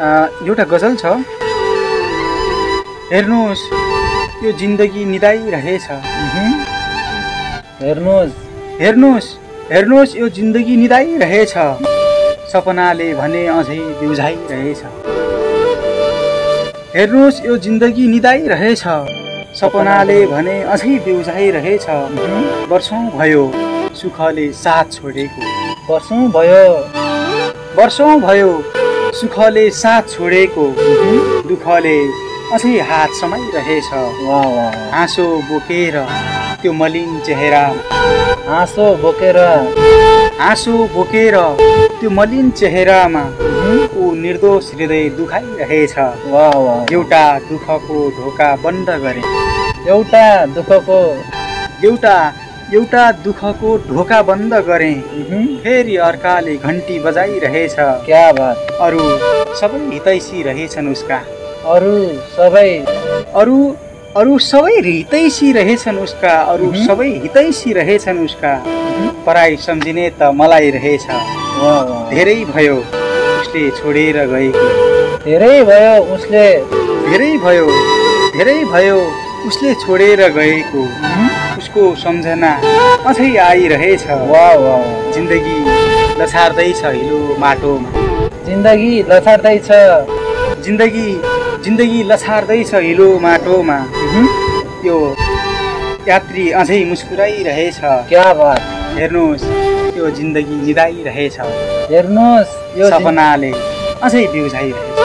एउटा गजल छ। हेर्नुहोस् यो जिन्दगी निदाइरहेछ। हेर्नुहोस् हेर्नुहोस् हेर्नुहोस् यो जिन्दगी निदाइरहेछ। सपनाले भने अझै बिउझाइरहेछ। हेर्नुहोस् यो जिन्दगी निदाइरहेछ। सपनाले भने अझै बिउझाइरहेछ। वर्षौं भयो सुखले साथ छोडेको। वर्षौं भयो सुखले साथ छोडेको। दुःखले अझै हात समाइरहेछ। हाँसो बोकेर त्यो मलिन चेहरा। हाँसो बोकेर त्यो मलिन चेहरामा ऊ निर्दोष हृदय दुखाइरहेछ। एउटा दुःखको ढोका बन्द गरे। एउटा दुःखको ढोका बन्द गरे। फेरि अर्काले घन्टी बजाइरहेछ। क्या बात। अरू सबै हितैषी रहेछन् उसका। अरू सबै हितैषी रहेछन् उसका। अरू सबै हितैषी रहेछन् उसका। पराई सम्झिने त मलाई रहेछ। धेरै भयो उसले छोडेर गएको। धेरै भयो उसले छोडेर गएको। उसको सम्झना अझै आइरहेछ। जिन्दगी लछार्दैछ हिलो माटोमा। जिन्दगी लछार्दैछ हिलो माटोमा। यो यात्री अझै मुस्कुराइरहेछ। क्या बात। हेर्नुहोस् यो जिन्दगी निदाइरहेछ। हेर्नुहोस् यो सपनाले अझै बिउझाइरहेछ।